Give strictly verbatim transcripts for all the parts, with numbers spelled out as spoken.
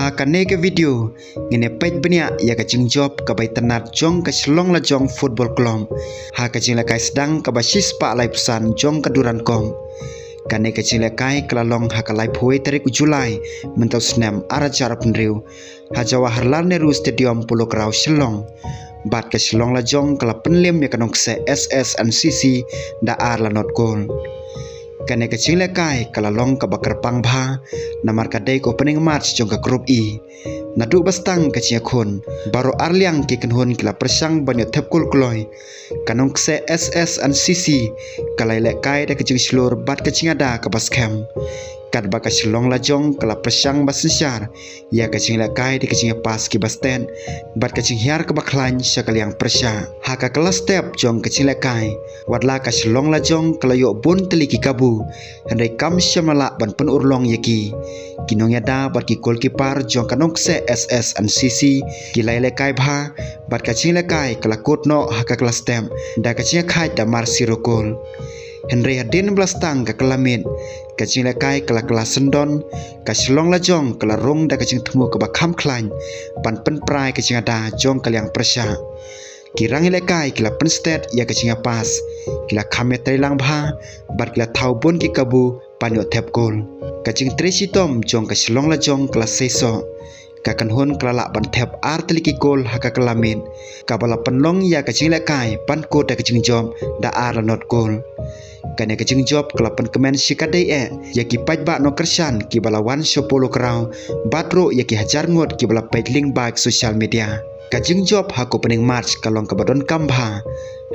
Ha kane ka video ngin ïa peit bniah ïa ka jingjop kaba itynnad jong ka Shillong Lajong Football Club ha ka jinglehkai sdang kaba shispah laiphew san jong ka Durand Cup. Kane ka jinglehkai ka la long ha ka laiphew tarik u July mynta u snem ar hajar arphew hynriew ha Jawaharlal Nehru Stadium, Polo Ground, Shillong. Bad ka Shillong Lajong ka la pynliem ïa ka nongkseh S S N C C da ar la not kol. Kane ka jinglehkai ka la long kaba kyrpang bha namar ka dei ka opening match jong ka Group E. Naduh ba sdang ka jingïakhun, baroh arliang ki kynhun ki la pyrshang ban ïoh thep kol kloi. Ka nongkseh S S N C C ka la ïalehkai da ka jingshlur bad ka jingada kaba skhem. Katba ka Shillong Lajong ka la pyrshang ba synshar ïa ka jinglehkai da ka jingïapass kiba stet bad ka jinghiar kaba khlaiñ sha ka liang pyrshah. Ha ka kylla step jong ka jinglehkai, watla ka Shillong Lajong ka la ïoh bun tylli ki kabu, hynrei kam shym la lah ban pynurlong ïa ki. Ki nongïada bad ki goalkeeper jong ka nongkseh S S N C C ki la ïalehkai bha, bad ka jinglehkai ka la kut noh ha ka kylla step da ka jingïakhaid da mar zero kol. Hynrei hadien ba la sdang ka kylla miet, ka jinglehkai ka la kylla syndon, ka Shillong Lajong ka la rung da ka jingthmu kaba kham khlaiñ ban pynpra ïa ka jingada jong ka liang pyrshah. Ki rangïalehkai ki la pynstet ïa ka jingïapass, ki la kham ïatreilang bha bad ki la thaw bun ki kabu ban ïoh thep kol. Ka jingtrei shitom jong ka Shillong Lajong ka la seisoh. Ka kynhun ka la lah ban thep ar tylli ki kol ha ka kylla miet, kaba la pynlong ïa ka jinglehkai ban kut da ka jingjop da ar la not kol. Kane ka jingjop ka la pynkmen shikatdei eh ïa ki paidbah nongkyrshan kiba la wan sha Polo Ground bad ruh ïa ki hajar ngut kiba la peit lyngba ki social media. Ka jingjop ha ka opening match ka long kaba donkam bha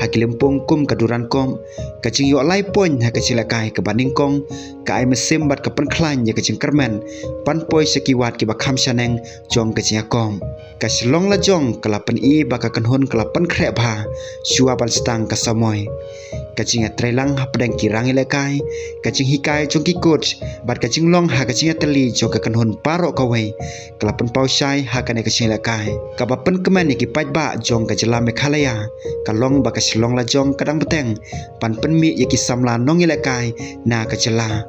ha ki lympung kum ka Durand Cup. Ka jingïoh lai point ha ka jinglehkai kaba nyngkong ka ai mynsiem bad ka pynkhlaiñ ïa ka jingkyrmen ban poi sha ki wat kiba kham shaneng jong ka jingïakhun. Ka Shillong Lajong ka la pyni ba ka kynhun ka la pynkhreh bha shuwa ban sdang ka samoi. Ka jingïatreilang hapdeng ki rangïalehkai, ka jinghikai jong ki coach bad ka jinglong ha ka jingïatylli jong ka kynhun baroh kawei ka la pynpaw shai ha kane ka jinglehkai, kaba pynkmen ïa ki paidbah jong ka jylla Meghalaya. Ka long ba ka Shillong Lajong ka dang bteng ban pynmih ïa ki samla nongïalehkai na ka jylla.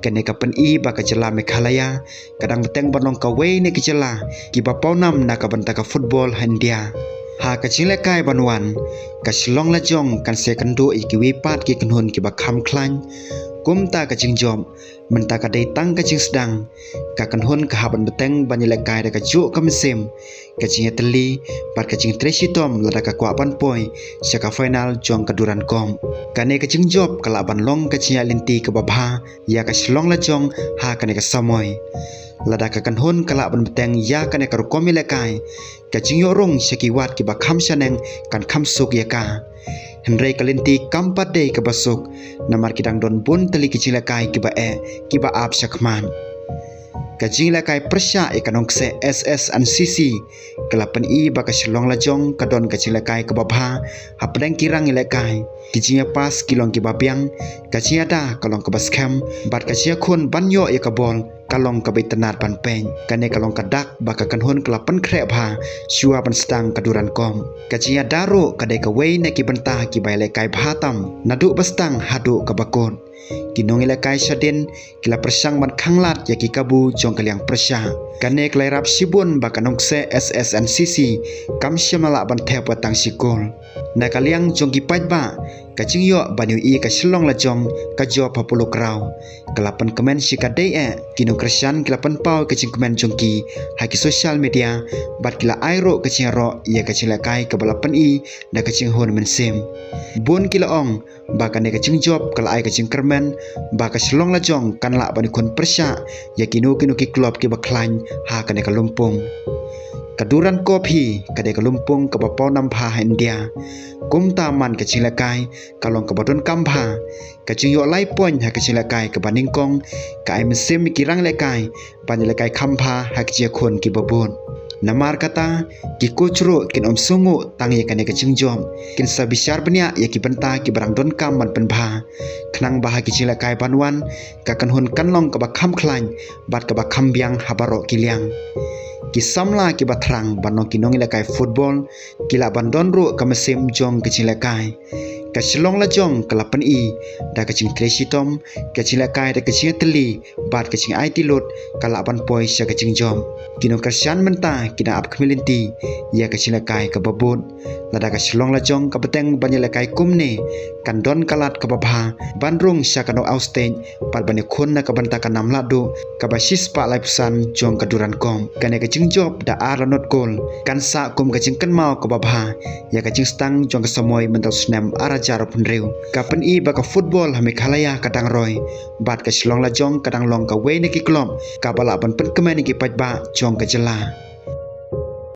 Kane ka pyni ba ka jylla Meghalaya ka dang bteng ban long kawei na ki jylla kiba pawnam na ka bynta ka football ha India. Ha ka jinglehkai ban wan, ka Shillong Lajong kan sa ïakynduh ïa kiwei pat ki kynhun kiba kham khlaiñ. Kumta ka jingjop mynta ka dei tang ka jingsdang. Ka kynhun ka hap ban bteng ban ïalehkai da kajuh ka mynsiem, ka jingïatylli bad ka jingtrei shitom lada ka kwah ban poi sha ka final jong ka Durand Cup. Kane ka jingjop ka lah ban long ka jingïaid lynti kaba bha ïa ka Shillong Lajong ha kane ka samoi. Lada ka kynhun ka lah ban bteng ïa kane ka rukom ïalehkai, ka jingïoh rung sha ki wat kiba kham shaneng kan kham suk ïa ka. Hynrei ka lynti kam pat dei kaba suk namar ki dang don bun tylli ki jinglehkai kiba eh kiba ap shakhmat. Ka jinglehkai pyrshah ïa ka nongkseh S S N C C ka la pyni ba ka Shillong Lajong ka don ka jinglehkai kaba bha hapdeng ki rangïalehkai. Ki jingïapass ki long kiba biang, ka jingïada ka long kaba skhem bad ka jingïakhun ban ïoh ïa ka bol ka long kaba itynnad ban peit. Kane ka long ka dak ba ka kynhun ka la pynkhreh bha shuwa ban sdang ka Durand Cup. Ka jingïada ruh ka dei kawei na ki bynta kiba ïalehkai bha tam naduh ba sdang haduh kaba kut. Ki nongïalehkai shadien ki la pyrshang ban khanglad ïa ki kabu jong ka liang pyrshah. Kane ka la ïarap shibun ba ka nongkseh S S N C C kam shym la lah ban thep wat tang shi kol. Na ka liang jong ki paidbah, ka jingïoh ban ïohi ïa ka Shillong Lajong ka jop ha Polo Ground ka la pynkmen shikatdei eh. Ki nongkyrshan ki la pynpaw ïa ka jingkmen jong ki ha ki social media bad ki la ai ruh ka jingïaroh ïa ka jinglehkai kaba la pyni da ka jinghun mynsiem. Bun ki la ong ba kane ka jingjop ka la ai ka jingkyrmen ba ka Shillong Lajong kan lah ban ïakhun pyrshah ïa kino kino ki club kiba khlaiñ ha kane ka lympung. Ka Durand Cup hi ka dei ka lympung kaba pawnam bha ha India. Kumta man ka jinglehkai ka long kaba donkam bha. Ka jingïoh lai point ha ka jinglehkai kaba nyngkong ka ai mynsiem ïa ki rangïalehkai ban ïalehkai kham bha ha ki jingïakhun kiba bud. Namar kata, ki coach ruh kin ym sngewnguh tang ïa kane ka jingjop. Kin sa bishar bniah ïa ki bynta kiba dang donkam ban pynbha. Khnang ba ha ki jinglehkai ban wan, ka kynhun kan long kaba kham khlaiñ bad kaba kham biang ha baroh ki liang. Ki samla kiba thrang ban long ki nongïalehkai football ki lah ban don ruh ka mynsiem jong ka jinglehkai. Ka Shillong Lajong ka la pyni da ka jingtrei shitom, ka jinglehkai da ka jingtylli bad ka jingaiti lut ka lah ban poi sha ka jingjop. Ki nongkyrshan mynta ki dang ap khmih lynti ïa ka jinglehkai kaba bud. Lada ka Shillong Lajong ka bteng ban ïalehkai kumne, kan don ka lad kaba bha ban rung sha ka knockout stage bad ban ïakhun na ka bynta ka nam lahduh kaba shispah laiphew san jong ka Durand Cup. Kane ka jingjop da ar lanot gol kan sah kum ka jingkynmaw kaba bha ïa ka jingstad jong ka samoi mynta u snem ar hajar arphew hynriew. Ka pyni ba ka football ha Meghalaya ka dang roi bad ka Shillong Lajong ka dang long kawei na ki club kaba lah ban pynkmen ïa ki paidbah jong ka jylla.